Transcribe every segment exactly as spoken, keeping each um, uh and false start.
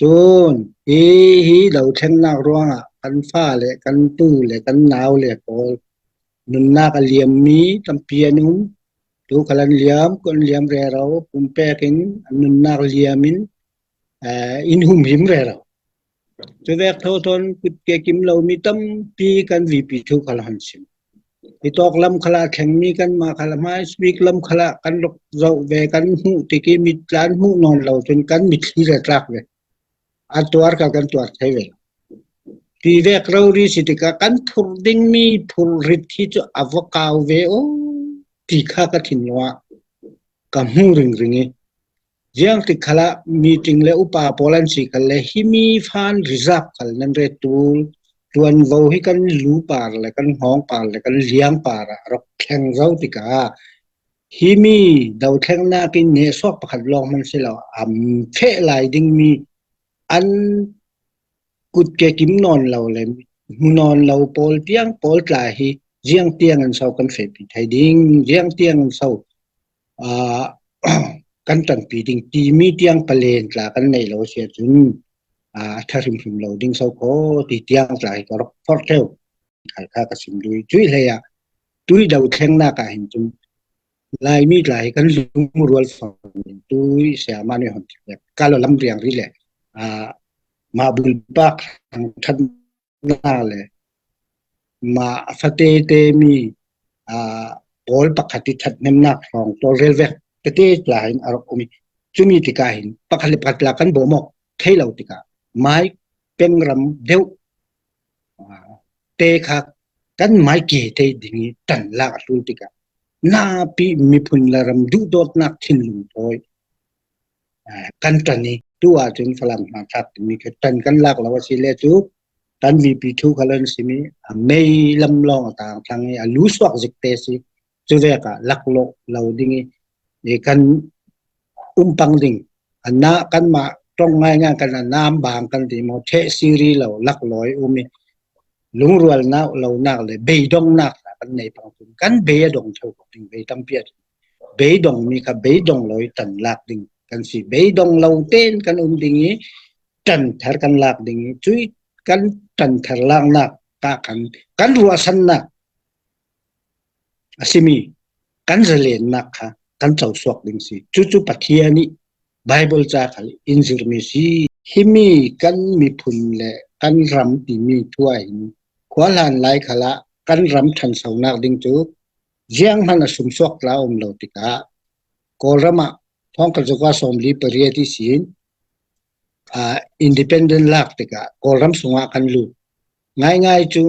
Cun hi hi dothlengnak ruangah kan fa le kan pu le kan nau le pawl nunnak a liammi tampi an um. Tu khal an liam, kut an liam rero, pumpek in an nunnak liam in, eh, in humhim rero. Cuvek thothoin kutke kim lomi tampi kan V P two khal hon sim. Hitawk lam khalah thlengmi kanmah khalah hmai speak lam khalah kan rak zoh ve, kan hmuh tik i mit tla an hmuh nawn lo cun kan mitthli le tlak ve. A tuar kha kan tuar thei ve. Tivek rori si tikah kan phurh dingmi phurh rit hi cu a va kau ve aw ti kha ka thinlung ah ka hmu ringring i, ziang tik khalah meeting le upa pawl an si khal le himi fan reserve khal nan ret tul, tuanvo hi kan lu par le kan hnawng par le kan liang par ah rak thleng zo tikah himi dothlengnak in nehsuak pakhat lawng hman si lo, a feh lai dingmi an kutke kim nawn lo le hmu nawn lo pawl tiang pawl tla hi ziang tiang an so kan fehpi thei ding, ziang tiang an so, aa, kan ṭanpi ding timi tiang palen tla kan neih lo si ahcun, aa, a ṭha hrimhrim lo ding so kho ti tiang tla hi ka rak forh ṭheu. Kha ka sim duh i cuih hlei ah tuih dothlengnak ah hin cun Laimi tla hi kan lungrual fang in tuih saya mah nih hon ti ka lo lam riang rih le, aa, mah bulpak thangṭhatnak le mah a fatete mi, aa, pawl pakhat i ṭhathnemnak hrawng tawlrel vek tete tla hin a rak um i, cumi tikah hin pakhat le pakhat tla kan bawm awk thei lo tikah mai peng ram deuh, aa, te kha kan mai ke thei ding i ṭan lak a tlun tikah napi miphun le ram duhdawtnak thinlung thawi, aa, kan ṭan i tu ahcun Falam hna thlak timi kha ṭan kan lak lo a si le cu kan V P two khal an simi a mei lam lawng a tang thlang i a lu suak zik te si. Cuvek ah laklawh lo ding i, i kan um pang ding, a na kanmah ṭong ngaingai kan a nam bang kan ti maw, ṭheh siri lo laklawi um i lungrual nak lonak le beidongnak kan nei pang cun kan bei a dong ṭheu ko ding, bei tampi a beidongmi kha beidong lo i ṭan lak ding kan si. Beidong lo tein kan um ding i ṭanthar kan lak ding i cuih kan ṭanthar laknak kha kan, kan ruahsannak a simi kan zalennak kha kan cosuak ding si. Cucu Pathian nih Baibal ca khal in zirmi si. Himi kan miphun le kan ram timi thu ah hin khuahlan lai khalah kan ram ṭhansonak ding cu zianghman a sumsuak tla um lo tikah Kawlram ah thawngkhat zakua sawmli pariat ihsin, aa, independent lak tikah Kawlram sungah kan lut. Ngaingai cu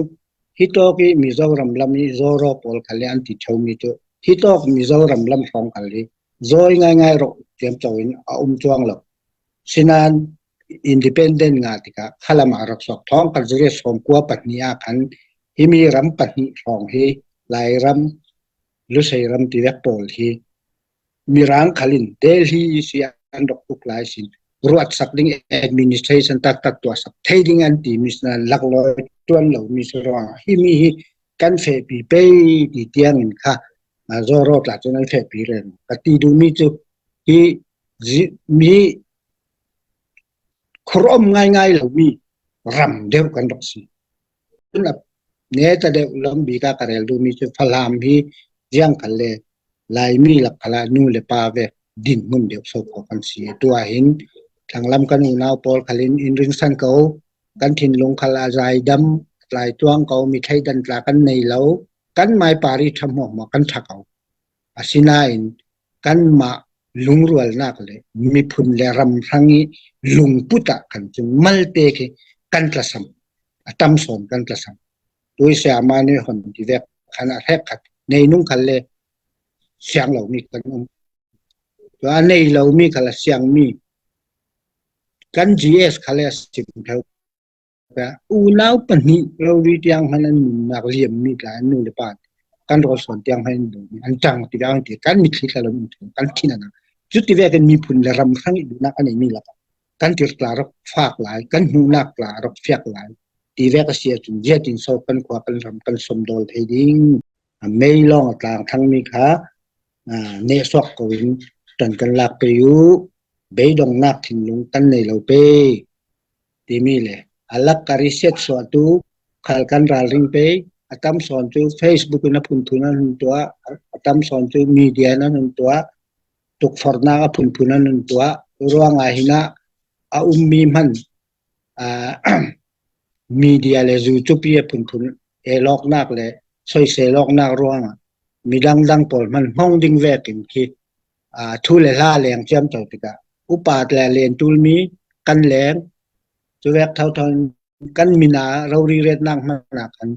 hitawk i Mizoram lam i Zoro pawl khal i an ti ṭheumi cu hitawk Mizoram lam hrawng khal i zawi ngaingai rawh ciamco in a um cuang lo. Sinain independent ngah tikah khalam ah a rak suak. Thawngkhat zakua sawmkua pahnih ah khan himi ram pahnih hrawng hi Lairam, Lusei ram tivek pawl hi Mirang khal in Delhi ihsi an rak uk lai sin ruatsak ding, administration taktak tuahsak thei ding an timi sinain laklawi ṭuan lomi si ruangah himi hi kan fehpi pei ti tiangin kha, aa, Zoro tla cun an fehpi rero. Ka ti duhmi cu hi zi-, mi khuarom ngaingai lomi ram deuh kan rak si. Cun a neta deuh lam bik ah ka rel duhmi cu Falam hi ziang khal le Laimi lak khalah nu le pa ve dinhmun deuh so kho kan si. Tu ah hin thlanglam kan unau pawl khal in in ringsan ko, kan thinlung khal a zaidam, tlai tuang ko, mi thleidan tla kan nei lo, kan maipar i ṭha hmuahhmuah kan ṭha ko. Asinain kanmah lungrualnak le miphun le ram hrang i lungput ah kan cun malte khi kan tlasam, a tam sawn kan tlasam. Tui saya mah nih hon tivek khan a hrekkhat nei nung khal le siang lomi kan um. Tua a nei lomi khal a siangmi kan G S khal le a sim ṭheu. Unau pahnih rori tiang hman an nunnak liammi tla an nu le pa kan rawl sawn tiang hman an duhmi an ṭang ti dang ti kan mitthli tla lo in kan thin a na. Cuti vekin miphun le ram hrang i duhnak a neimi lakah kan tir tla rak fak lai, kan hmuhnak tla rak fiak lai ti vek a si ahcun ziatin so kan khua kan ram kan sawmdawl thei ding? A mei lawng a tlang thangmi kha, aa, nehsuak ko in ṭan kan lak pei u. Beidongnak thinlung kan nei lo pei. timi le. A lak ka research suahtu khal kan ralring pei, a tam sawn cu Facebook in a phunphun an hun tuah, a tam sawn cu media in an hun tuah, tukforhnak a phunphun an hun tuah, ruangah hinah a ummi hman, aa, media le zu cupi a phunphun elawknak le soiselawknak ruangah midang dang pawl hman hmong ding vekin khi, aa, thu le hla leng ciamco tikah upat le len tulmi kan leng, cuvek thotho in kan mina rori retnak hmanah khan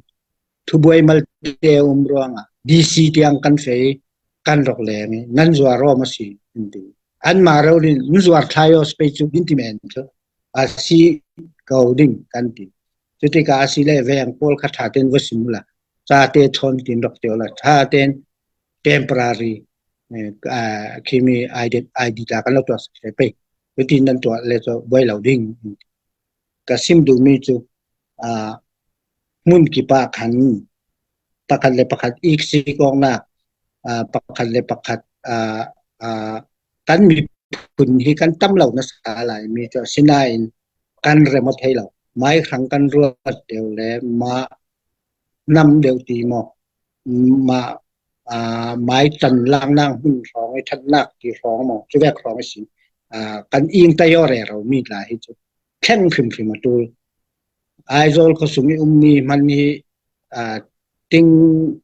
thubuai malte um ruangah D C tiang kan fei, kan rawk leng i nan zuar awm a si, in ti. Anmah rori in, "Nan zuar thlai aw, space cu," in ti men cu, "A si ko ding," kan ti. Cutikah a si le veng pawl kha ṭha tein va sim ula, cate chawn tin rawk ti ula, ṭha tein temporary, eh, ah, khimi I D, I D tla kan lo tuah sak pei. Cutin nan tuah le cu buai lo ding, in ti. Ka sim duhmi cu, aa, hmun kipah khan pakhat le pakhat iksik awknak, aa, pakhat le pakhat, aa, aa, kan miphun hi kan tam lo nasa lai mi cu asinain kan rem aw thei lo. Mai hrang kan ruat deuh le mah nam deuh ti maw, mah, aa, mai tan laknak hmun hrawng i ṭhatnak ti hrawng maw, cuvek hrawng i sin, aa, kan ing tai aw rero mi tla hi cu thleng hrimhrim a ṭul. Aizawl khuasung i ummi hman hi, aa, ting,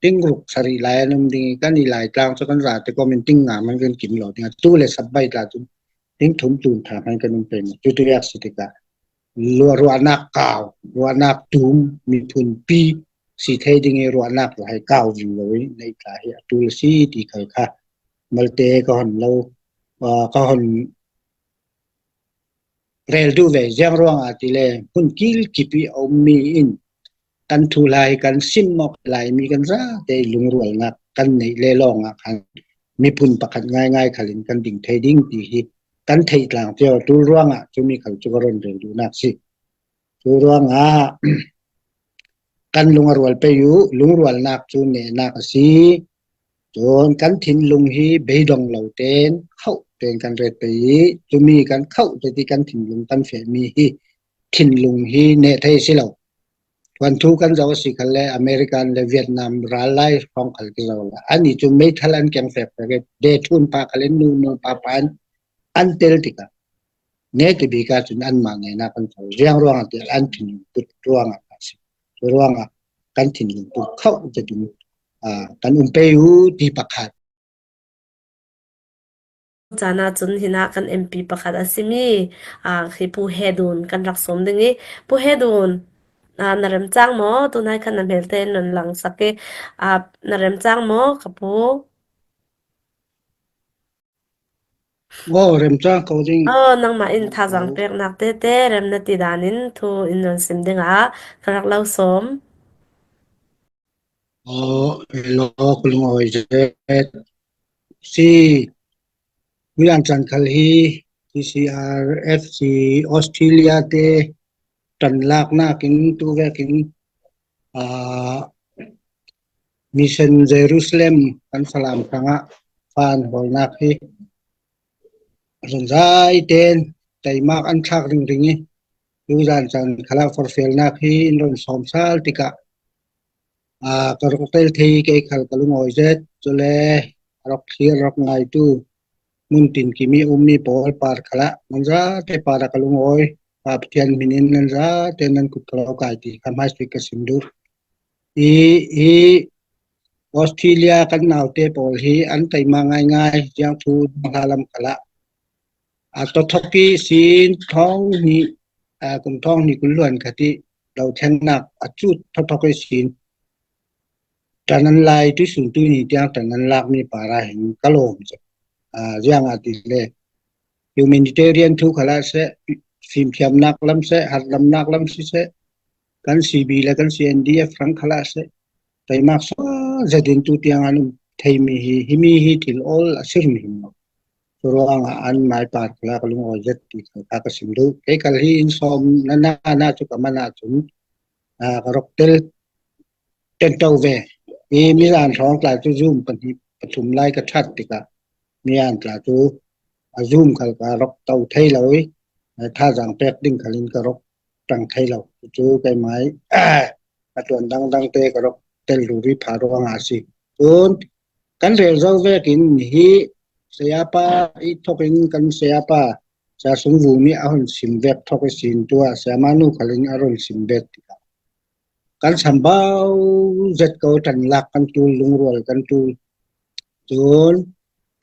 ting ruk sarih lai an um ding i, kan i Laitlang cu kan zate kawmin ting nga hman kan kim lo ding a, tu le Sabbaih tla cun ting thum tlun ṭha hman kan um pei maw. Cuti a si tikah lua-, ruahnak kau, ruahnak tum, miphun pi si thei ding i ruahnak le hai kau ving lo i neih tla hi a ṭul a si ti khal kha malte ka hon lo, aa, ka hon rel duh ve. Ziang ruangah ti le hmun kil kip i a ummi in kan thuhla hi kan sim awk lai mi kan zate i lungrualnak kan neih le lawngah khan miphun pakhat ngaingai khalin kan ding thei ding ti hi kan theih tlang cio. Tul ruangah cumi khal cu ka ron rel duhnak si. Tul ruangah kan lung a rual pei uh, lungrualnak cu nehnak a si. Cun kan thinlung hi beidong lo tein khauh tein kan ret pei i, cumi kan khauh teti kan thinlung kan fehmi hi thinlung hi neh thei a si lo. Thuanthu kan zoh a si khal le American le Vietnam ral lai hrawng khal ki zoh le, anih cu meithal an keng fekfek i, de thun pa khal in, nu nu pa pa in an tel tikah, neh ti bik ahcun anmah nehnak kan co. Ziang ruangah ti an thinlung put ruangah a si. Cu ruangah kan thinlung put khauh zetin, aa, kan um pei uh ti pakhat. Caan ahcun hinah kan M P pakhat a simi, aa, hi Pu He Dun kan rak sawm ding i, Pu He Dun, aa, na remcang maw? Tunai khan na hmel tein nan langsak i, aa, na remcang maw, ka pu? Aw, remcang ko ding. Aw, nangmah in thazaang peknak tete rem na ti dan in thu in nan sim ding ah ka rak lo sawm. Aw, hello, ka lungawi zet. Si, Muyan caan khal hi T C R F C Australia te ṭanlaknak in tu vekin, aa, Mission Jerusalem kan Falam hrangah fan hawlnak hi zungzai tein teimak an thlak ringring i, tuzan caan khalah forfialnak hi in ron sawm sal tikah, aa, ka rak tel thei kei khal ka lungawi zet, cule a rak thlir rak ngaitu hmun tin kimi ummi pawl par khalah nan zate par a ka lungawi, Pa Pathian hmin in nan zate nan kut ka lo kai ti kha hmaisik ka sim duh. I, i Australia kan naute pawl hi an teimak ngaingai, ziang thu hla lam khalah a tothok i sin thawng hnih, aa, kum thawng hnih kul luan khat i lo thlengnak a cu tothok i sin. Ṭan an lai, tuisun tuni tiang ṭan an lakmi par ah hin ka lawm cu. Aa, ziangahtile humanitarian thu khalah seh, fimthiamnak lam seh, harlamnak lam si seh, kan C B le kan C N D F hrang khalah seh, teimak sual zetin tu tiang an um theimi hi, himi hi thil awl a si hrimhrim lo. Cu ruangah an mai par khalah ka lungawi zet ti kha ka sim duh. Kei khal hi in sawm na na na cu ka man ahcun, aa, ka rak tel tento ve. I mizan hrawng tla cu Zoom pahnih pathum lai ka ṭhat tikah, miyan tla cu a Zoom khal ka rak to thei lo i, aa, thazaang pek ding khal in ka rak tang thei lo. Chu keimai a tuan dangdang te ka rawk tel ruri pha ruangah a si. Tun kan rel zo vekin hi Sayapa i thokin kan Sayapa Sa Sung Vum i a hon sim vek thok i sin tua Saya Manu khalin a ron sim vek tikah kan sambau zet ko tan lak kan tul lungrual kan tul. Tun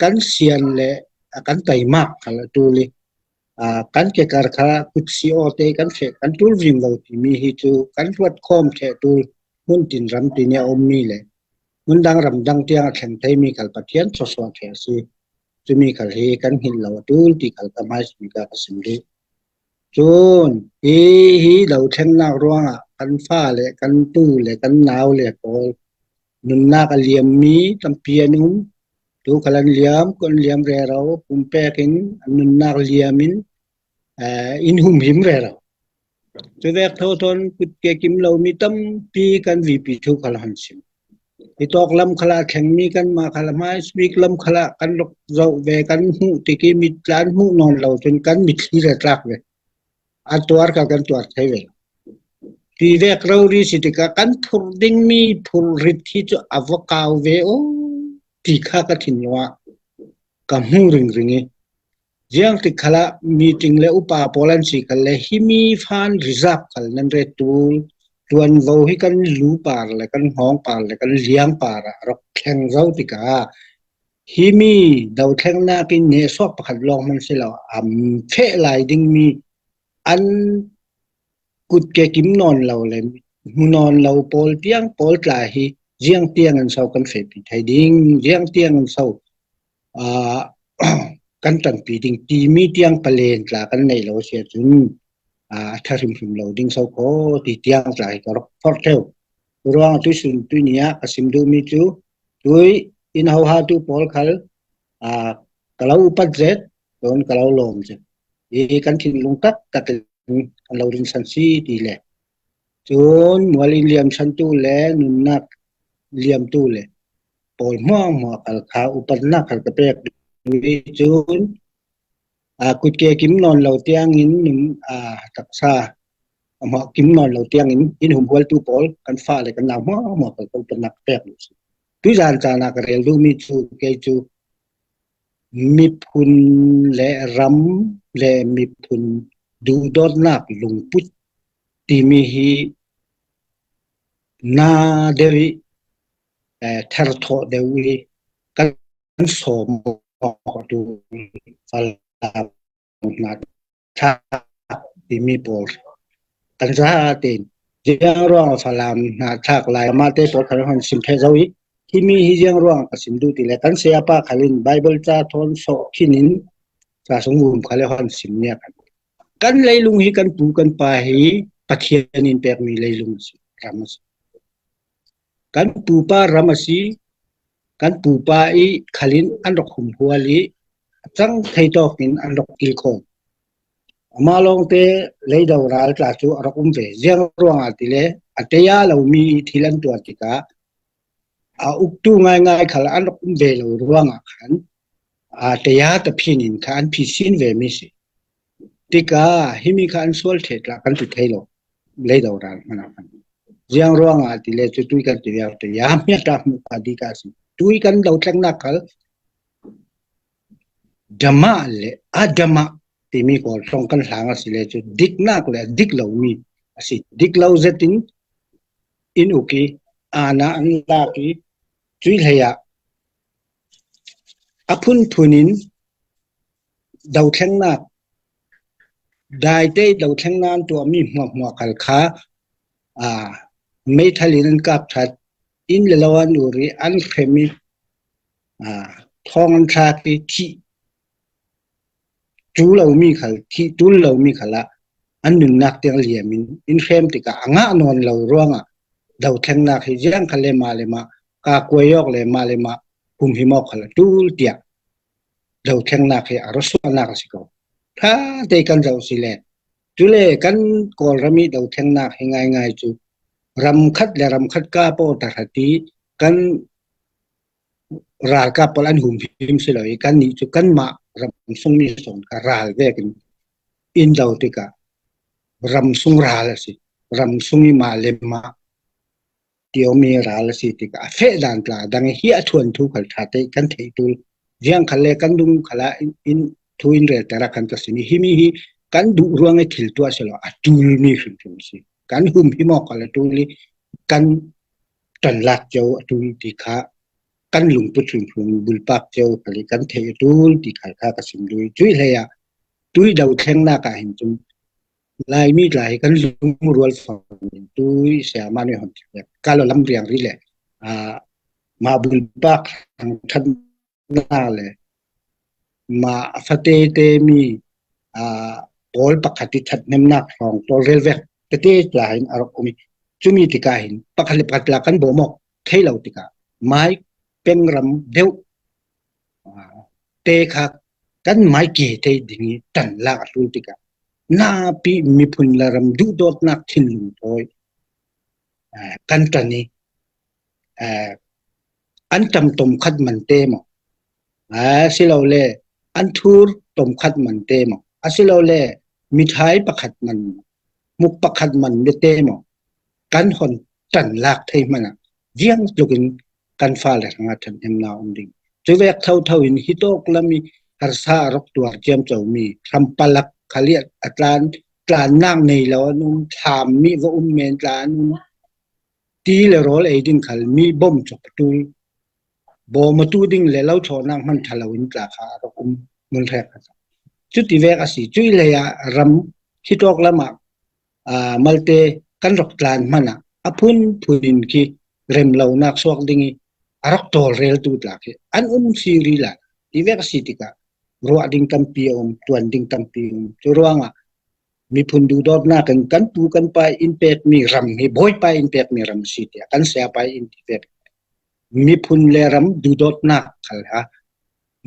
kan sian le a kan taimak khal a tul i a kan kekar kha kutsi awte kan feh kan tul vim lo timi hi chu kan ruat khawm theh tul hmun tin ram ti nia om mi le hmun dang ram dang tiang a thleng thei mi khal Pathian sawsawh theh a si. Cumi khal hi kan hngilh lo a tul ti khal ka hmaisui ka ka sim rih. Cun hi hi lo thlengnak ruangah kan fa le kan tu le kan nau le pawl nunnak a liammi tampi an um. Tu khal an liam, kan liam rero, pumpek in an nunnak liam in, eh, in humhim rero. Cuvek thotho in kutke kim lomi tampi kan V P thu khal hon sim. Hi tawk lam khalah thlengmi kanmah khal a hmai speak lam khalah kan rak zoh ve kan hmuh tiki mit tla an hmuh nawn lo cun kan mitthli le tlak ve. A tuar kha kan tuar thei ve. Ti vek rori si tikah kan phurh dingmi phurh rit hi cu a va kau ve aw ti kha ka thinlung ah ka hmu ringring i ziangtik khalah meeting le upa pawl an si khal le himi fan reserve khal nan ret tul tuanvo hi kan lu par le kan hngawng par le kan liang par ah rak thleng zo tikah himi dothlennak in nehsuak pakhat lawng hman si lo a feh lai dingmi an kutke kim nawn lo le hmu nawn lo pawl tiang pawl tla hi ziang tiang an so kan fehpi thei ding, ziang tiang an so aa kan ṭanpi ding timi tiang palen tla kan neih lo a si ahcun aa a ṭha hrimhrim lo ding so kho ti tiang tla hi ka rak forh ṭheu. Ruang tuisun tuini ah ka sim duhmi cu tui in hohatu pawl khal aa ka lo upat zet, cun ka lo lawm zet i kan thinlung taktak in kan lo rinsan si ti le cun mual in liamsantu le nunnak liamtu le pawl hmuahhmuah khal kha upatnak khal ka pek duh i cun aa kutke kim nawn lo tiangin nun aa taksa a hmuah kim nawn lo tiangin in humhualtu pawl kan fa le kan nau hmuahhmuah khal ka upatnak ka pek duh si. Tuizan caan ah ka rel duhmi cu kei cu miphun le ram le miphun duhdawtnak lungput timi hi na deuh i eh, therthawh deuh i kan sawm awk a tu Falam hna thlak timi pawl kan zatein ziang ruang a Falam hna thlak lai amahte pawl khan hon sim thei zo i himi hi ziang ruang ka sim duh ti le kan sayapa khal in Bible ca thawn sawh khin in Sa Sung Vum khal hon sim nia kan kan leilung hi kan pu kan pa hi Pathian in pekmi leilung a si, ram a si. Kan pupa ram a si, kan pupa i khalin an rak humhual i a cang thei tawk in an rak kilkhawm. Amah lawngte leido ral tla cu a rak um ve. Ziang ruangah ti le a teya lomi thil an tuah tikah a uktu ngaingai khal an rak um ve lo ruangah khan aa teya taphin in kha an phisin vemi si. Tikah himi kha an sual ṭheh tla kan ti thei lo. Leido ral hmanh ah khan ziang ruangah ti le cu tui kan ti viau teya hmiat ah hmuh kha dik a si. Tui kan dothlennak khal damah le a damah timi kawl tlawng kan hlang a si le cu diknak le a dik lomi a si. Dik lo zetin in uk i ana an lak i cuih hlei ah a phunphun in dothlennak, daite i dothlennak an tuahmi hmuahhmuah khal kha aa meithal in an kap ṭhat, inn le lo an ur i an hrem i aa thawng an thlak i thih ṭul lomi khal, thih ṭul lomi khal ah an nunnak tiang liam in in hrem tikah a ngah nawn lo ruangah dothlennak hi ziang khal le mah le mah kaa kuai awk le mah le mah humhim awk khal a ṭul tiah dothlennak hi a ruahsuahnak a si ko. Ṭha te kan zoh si le cule kan Kawlram i dothlennak hi ngaingai cu ram khat le ram khat kaa pawh tahrat i kan ralkap pawl an humhim si lo i kannih cu kanmah ram sungmi sawn kha ral vekin in do tikah ram sung ral a si. Ram sung i mah le mah ti om i ral a si tikah a feh dan tla dang hi a thuanthu khal ṭha te kan theih tul. Ziang khal le kan dung khalah in, in thu in rel tera kan ka si ni. Himi hi kan duh ruang i thil tuah si lo a tul mi hrim hrim si. Kan hum hi mawk khal a tul i kan ṭanlak cio a tul ti kha kan lungput hrim hrim bulpak cio khal i kan theih a tul ti khal kha ka sim dui. Cui hlei ah tui do thlengnak ah hin cun Laimi tla hi kan lungrual fangin tui siama nih hon thilek ka lo lam riang ri le, aa, mah bulpak thangṭhatna le mah a fateite mi, aa, pawl pakhat i ṭhathnemnak hrawng tawlrel vek tete tla hin a rak um i, cumi tikah hin pakhat le pakhat tla kan bawm awk thei lo tikah mai pengram deuh, aa, te kha kan mai ke thei ding i ṭanlak a tul tikah napi miphun le ram duhdawtnak thinlung thawi, aa, kan ṭan i, aa, an ṭam tom khat man te maw, aa, asilole an thur tom khat man te maw, asilole mithai pakhat man, muk pakhat man te maw, kan hon ṭanlak thei hmanah ziang tlukin kan fale hrangah ṭhathnemna um ding. Cuvek thotho in hitawk lam i harsa a rak tuar ciamco mi hrampalak khal i a tlan, tlannak nei lo an um, thlam mi va um men tla an um, ti le rawl ei ding khal mi bawm cawk a tul, bawm a tu ding le lo thawhnak hman ṭha lo in tla kha a rak um mun hrek kha. Cuti vek a si. Cui lei ah ram hitawk lamah, aa, malte kan rak tlan hmanah a phunphun in khi remlonak suak ding i a rak tawlreltu tla khi an um si ri lai. Ti vek a si tikah ruah ding tampi a um, tuan ding tampi a um. Cu ruangah miphun duhdawtnak in kan pu kan pa in pekmi ram hi Bawipa in pekmi ram a si tiah kan siapa in ti vek. Miphun le ram duhdawtnak khal ha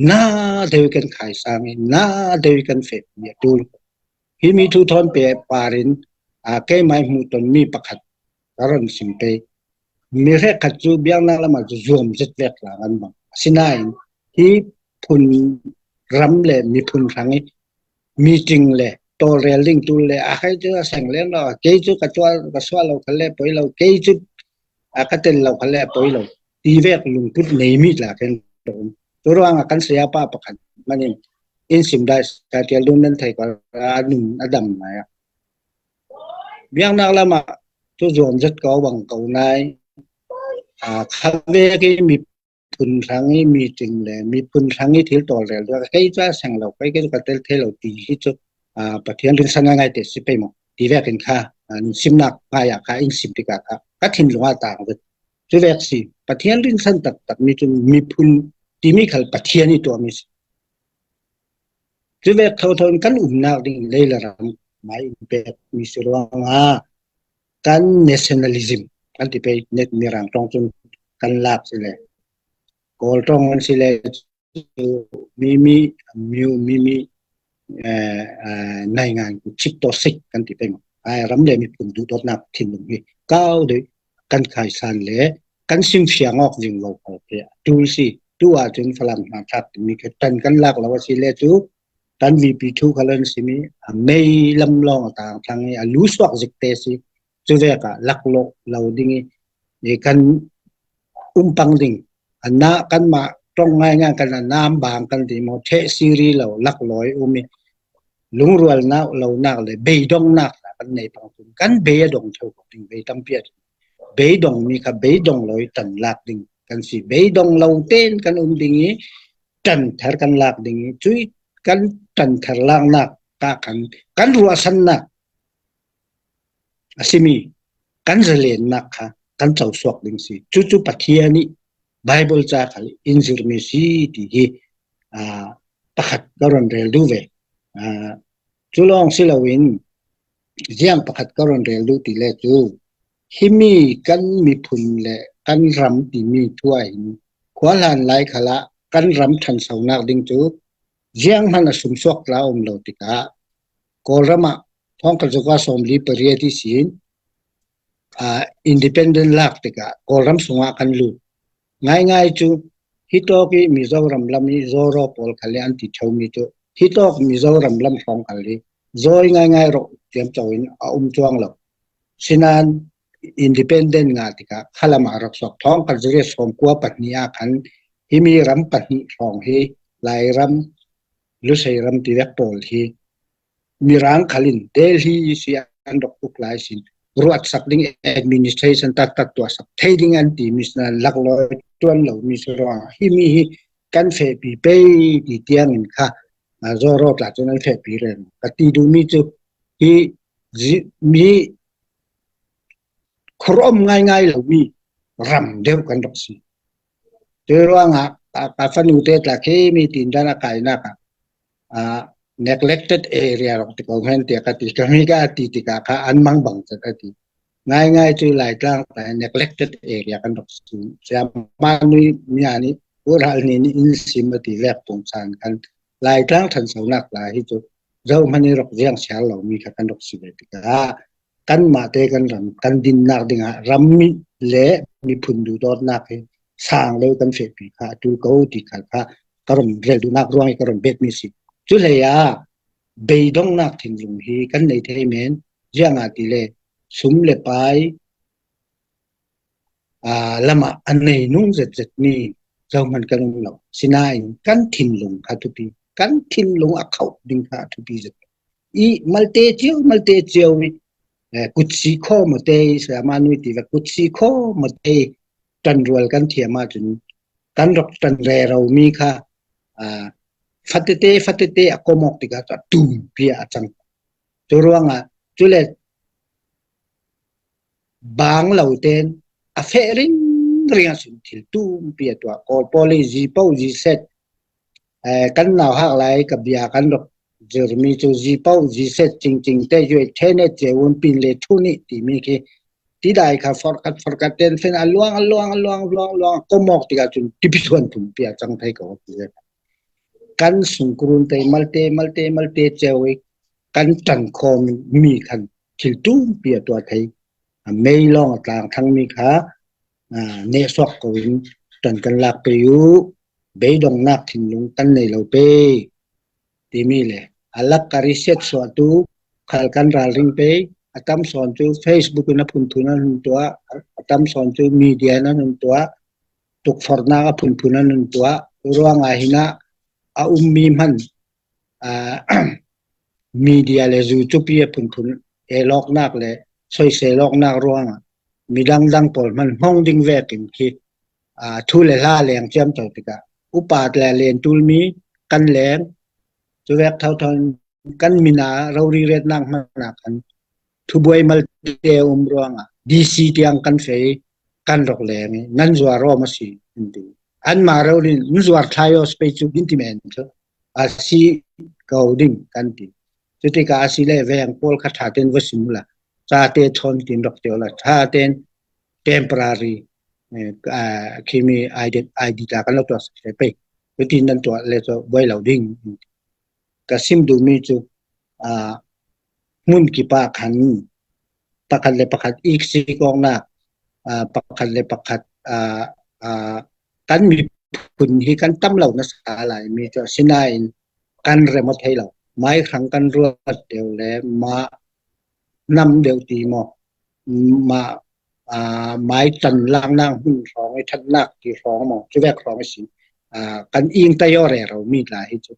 na deuh kan khaisang i na deuh kan fehmi a tul. Himi thu thawn pe parin, aa, keimah i hmuhton mi pakhat ka ron sim pei. Mi hrekkhat cu biaknak lamah cu zuam zet vek tla kan bang. Asinain hi phun ram le miphun hrang i meeting le tawlrel ding tul le a khai cu a seng leng lo, kei cu ka tual ka suah lo khal le poi lo, kei cu a ka tel lo khal le poi lo ti vek lungput neimi tla kan um. Cu ruangah kan sayapa pakhat manin in sim dai sa tial dun nan thei ko a nun a dam ngai ah. Biaknak lamah cu zuam zet ko bang ko nai, aa, kha vek i miphun hrang i meeting le miphun hrang i thil tawlrel dua kei cu a seng lo, kei kei cu ka tel thei lo ti hi cu, aa, Pathian rinsan ngaingai te si pei maw ti vekin kha, aa, nun simnak ngai ah kha in sim tikah kha ka thinlung ah tang vet. Cu vek si Pathian rinsan taktak mi cun miphun timi khal Pathian i tuahmi si. Cu vek thotho in kan umnak ding lei le ram mai in pekmi si ruangah kan nationalism kan ti pei, net Mirang ṭawng cun kan lak si le Kawl ṭawng an si le cu mimi, miu mimi, eh, eh, naingan ku chik to sik kan ti pei maw. Ai ram le miphun duhdawtnak thinlung hi kau deuh kan khaisan le kan sim fiang awk zing lo ko ke a tul si. Tu ah cun Falam hna thlak timi kha ṭan kan lak lo a si le cu kan V P thu kha lo an simi a mei lam lawng a tang thlang i a lu suak zik te si. Cu vek ah laklawh lo ding i, i kan um pang ding a na kanmah ṭong ngaingai kan a nam bang kan ti maw, ṭheh siri lo laklawi um i lungrualnak lonak le beidongnak kan nei pang cun kan bei a dong theu ko ding, bei tampi a beidong mi kha beidong lo i ṭan lak ding kan si. Beidong lo tein kan um ding i ṭan thar kan lak ding i cui kan ṭan thar laknak kha kan, kan ruahsannak a simi kan zalennak kha kan cosuak ding si. Cucu Pathian i Bible ca khal in zirmi si ti hi, aa, pakhat ka ron rel duh ve. Aa, cu lawng si loin ziang pakhat ka ron rel duh ti le cu himi kan miphun le kan ram timi thu ah hin khuahlan lai khalah kan ram ṭhansonak ding cu zianghman a sumsuak tla um lo tikah Kawlram ah thawngkhat zakua sawmli pariat ihsin, aa, independent lak tikah Kawlram sungah kan lut. Ngaingai cu hitawk i Mizoram lam i Zoro pawl khal i an ti ṭheumi cu hitawk Mizoram lam hrawng khal i zawi ngaingai rawh tiam co in a um cuang lo. Sinan independent ngah tikah khalam ah rak suak thawng khat zariat sawmkua pahnih ah khan himi ram pahnih hrawng hi Lairam, Lusei ram ti vek pawl hi Mirang khal in Delhi si an rak uk lai sin ruatsak ding administration taktak tuahsak thei ding an ti mi sinan laklawi tuan lo mi si ruang himi hi kan fehpi pei ti tiang in kha a, zawraw tla cun an fehpi reng ka ti duhmi cu hi mi khuarom ngaingai lomi ram deuh kan rak si. Curuangah ka, ka fanu te tla khi mi tindan a kainak ah neglected area rawk ti ko hen tiah ka ti ka mi ka ti tikah kha an mangbang chat a ti. Ngaingai cu Laitlang neglected area kan rak si. Siama nui mi ani ural ni in sim a ti vek pungsan kan Laitlang ṭhansonak tla hi cu zohman i rak ziang siar lomi kha kan rak si ve tikah kanmah te kan ram kan dinnak dingah ram mi le miphun duhdawtnak hi sang lo kan fehpi kha a tul ko ti kha kha ka ron rel duhnak ruang i ka ron betmi si. Cu hlei ah beidongnak thinlung hi kan nei thei men ziangah ti le sum le pai aa, lamah a nei nung zetzet mi zohman kan um lo. Sinain kan thinlung kha thupi, kan thinlung a khauh ding kha a thupi zet. I malte cio, malte cio i eh, kutsi khaw mawte i, siama nui ti ve, kutsi khaw mawte i ṭanrual kan thiam ahcun kan rak ṭan rero mi kha aa, fatete, fatete a kom awk tikah a tumpi ah a cang. Cu ruangah cule bang lo ten a feh ringring ah cun thil tumpi a tuah. Kawl pawl i zipo ziset, eh, kan nauhak lai ka bia kan rak zirmi cu zipo ziset cingcing te yue thenet ce un pin le thu nih timi khi tidai kha forkat forkat ten fen a luang a luang a luang luang luang kom awk tikah cun tipi thuan tumpi a cang thei ko ti ve. Kan sungkurun te malte malte malte ceu i kan ṭan khawm mi khan thil tumpi a tuah thei. A mei lawng a tlang thangmi kha aa, nehsuak ko in ṭan kan lak pei uh, beidongnak thinlung kan nei lo pei timi le a lak ka research suahtu khal kan ralring pei. A tam sawn cu Facebook in a phunphun an hun tuah, a tam sawn cu media in an hun tuah, tukforhnak a phunphun an hun tuah. Ruangah hinah a ummi hman aa, media le zu cupi a phunphun elawknak le soiselawknak ruangah midang dang pawl hman hmong ding vekin khi aa, thu le hla leng ciamco tikah upat le len tulmi kan leng cuvek thotho kan mina rori retnak hmanah khan thubuai malte um ruangah D C tiang kan fei kan rak leng i nan zuar awm a si in ti. Anmah rori in nan zuar thlai aw spei cu in ti men cu a si ko ding kan ti. Cutikah a si le veng pawl kha ṭha tein va sim ula, ṭha te thawn tin rak ti ula, ṭha tein temporary eh, ah, khimi I D, I D tla kan lo tuah sak pei. Cutin nan tuah le cu buai lo ding. Ka sim duhmi cu aa, hmun kipah khan pakhat le pakhat iksik awknak, aa, pakhat le pakhat aa, aa, kan miphun hi kan tam lo nasa lai mi cu asinain kan rem aw thei lo. Mai hrang kan ruat deuh le mah nam deuh ti maw, mah aa, mai ṭan laknak hmun hrawng i ṭhatnak ti hrawng maw, cuvek hrawng i si. Aa, kan ing tai aw rero mi tla hi cu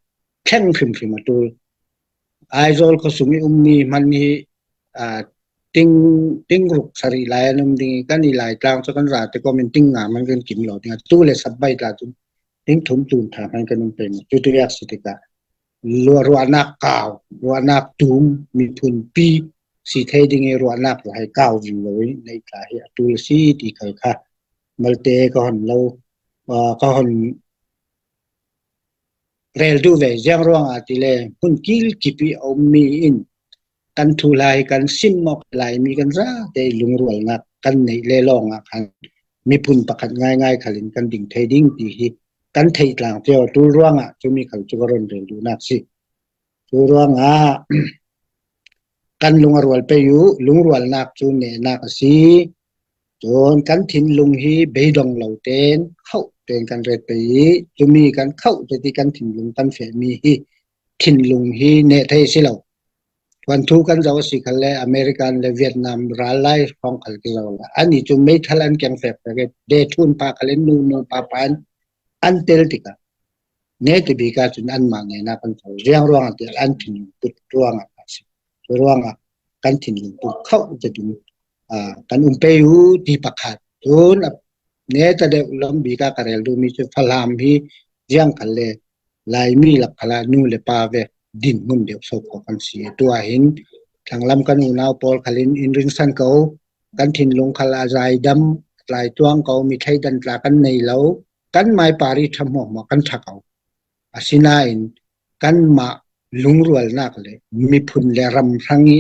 thleng hrimhrim a ṭul. Aizawl khuasung i ummi hman hi aa, ting, ting ruk sarih lai an um ding i kan i Laitlang cu kan rate kawmin ting nga hman kan kim lo ding a, tu le sabbai tla cun ting thum tun ṭha hman kan um pei maw. Cutu yak si tikah ruahnak kau, ruahnak tum, miphun pi si thei ding i ruahnak tu hai kau ving lo i nei tla hi a ṭul si ti khal kha malte ka hon lo, aa, ka hon rel duh ve. Ziang ruangah ti le hmun kil kip i a ummi in kan thuhla hi kan sim awk lai mi kan zate i lungrualnak kan neih le lawngah khan miphun pakhat ngaingai khalin kan ding thei ding ti hi kan theih tlang cio ṭul ruangah cumi khal cu ka ron rel duhnak si. Cu ruangah kan lung a rual pei uh, lungrualnak cu nehnak a si. Cun kan thinlung hi beidong lo tein khauh tein kan ret pei i cumi kan khauh te ti kan thinlung kan fehmi hi thinlung hi neh thei a si lo. Thuanthu kan zoh a si khal le American le Vietnam ral lai hrawng khal kizo la. Ani cu meithal an keng fek fek e, de thun pa khal le nu nu pa pa an, an tel tikah, ne ti bik ah cun anmah ngeihnak kan co. Ziang ruangah ti an thinlung put ruangah a si. Cu ruangah kan thinlung put khauh zetin, aa, kan um pei u ti pakhat. Cun a, ne ta deuh lam bik ah ka rel duhmi cu Falam hi ziang khal le Laimi lak khal ah nu le pa vek dinhmun deuh so khawh kan si. Tu ah hin thlanglam kan unau pawl khal in in ringsan ko, kan thinlung khal a zaidam, tlai tuang ko, mi thleidan tla kan nei lo, kan mai pari ṭha hmuahhmuah kan ṭha ko. Asinain kanmah lungrualnak le miphun le ram hrang i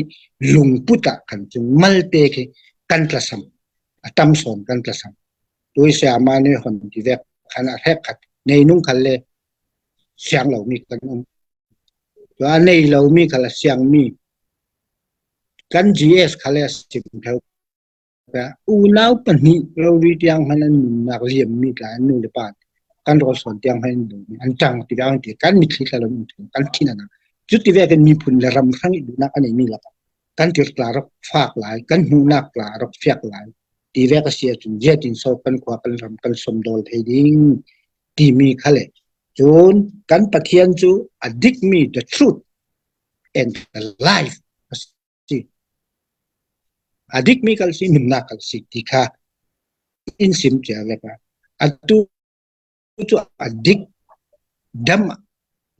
lungput ah khan cun malte khi kan tlasam, a tam sawn kan tlasam. Tuisia mah nih hon ti vek khan a hrek khat nei nung khal le siang lomi kan um. Tua a nei lomi khal a siangmi kan G S khal le a sim theu. Unau pahnih rori tiang hman an nunnak liammi tla an nu le pa kan rawl sawn tiang hman an duhmi an ṭang ti vek an ti, kan mitthli tla lo in kan thin a na. Cuti vekin miphun le ram hrang i duhnak a neimi lakah kan tirh tla rak fak lai, kan hmuhnak tla rak fiak lai ti vek a si ahcun ziatin so kan khua kan ram kan somdawl thei ding timi khal le. Cun kan Pathian cu a dikmi, the truth and the life a si. A dikmi kal si, nunnak kal si ti kha in sim cia vek a. Atu cu a dik dam ah,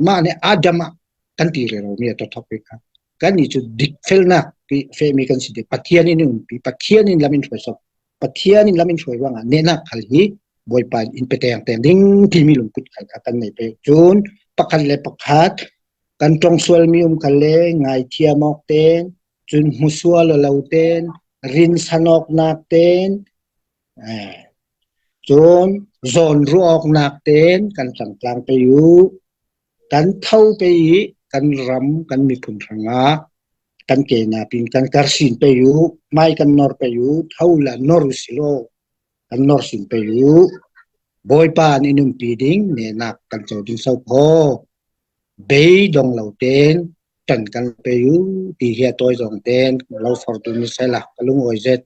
mah nih a dam ah kan ti rero mi a ṭha thawk ve kha. Kannih cu dik felnak ti fehmi kan si ti, Pathian in umpi, Pathian in lam in hruai sawk, Pathian in lam in hruai ruangah nehnak khal hi Bawipa in pe tengteng ding timi lungput khal kha kan nei pei. Cun pakhat le pakhat kan ṭongsualmi um khal le ngaithiam awk ten, cun hmusual aw lo ten, rinsan awknak ten, eh, cun zawn ruah awknak ten kan ṭangtlang pei u, kan tho pei i kan ram, kan miphun hrangah kan ke napi in kan kar sin pei u, mai kan nor pei u, tho la nor u si law, kan nor sin pei u. Bawipa in umpi ding nehnak kan co ding so kho. Bei dong lo ten ṭan kan pei u ti hi a tawi zong ten lo for tu ni sela ka lungawi zet.